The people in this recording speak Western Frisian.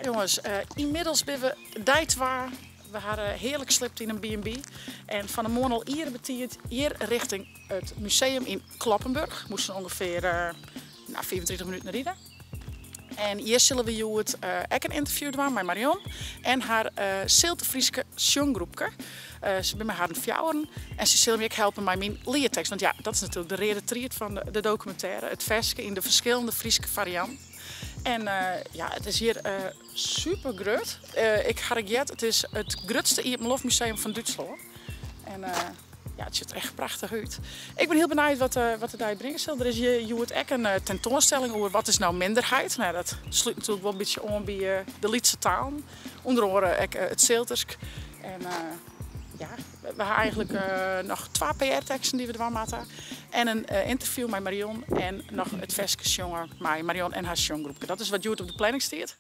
Jonges, ynmiddels binne we dei twa. We ha hearlik sliept yn in B&B. En fan 'e moarn al iere betiid hjir rjochting it museum yn Cloppenburg. Moasten ûngefear no, 35 minuten ride. En hjir sille we hjoed ek in ynterview dwaan mei Marion en har Sealterfryske sjonggroepke. Se binne mei harren fjouweren en se sille my ek helpe mei myn liettekst. Want ja, dat is natuerlik de reade tried fan de dokumintêre. It ferske yn de ferskillende Fryske farianten. En ja, it is hjir super grut. Ik ha ek heard, it is it grutste iepenloftmuseum fan Dútslân. En ja, it sjocht der echt prachtich út. Ik bin hiel benijd wat de dei bringe sil. Der is hjir hjoed ek in tentoanstelling oer wat is nou minderheid. No ja, dat slút natuerlik wol in bytsje oan by de lytse talen. Under oare ek it Sealtersk. En ja, we ha eigentlik noch twa PR-teksten dy't we dwaan moatte. En in ynterview mei Marion en noch it ferske sjonge mei Marion en har sjonggroepke. Dat is wat hjoed op de planning stiet.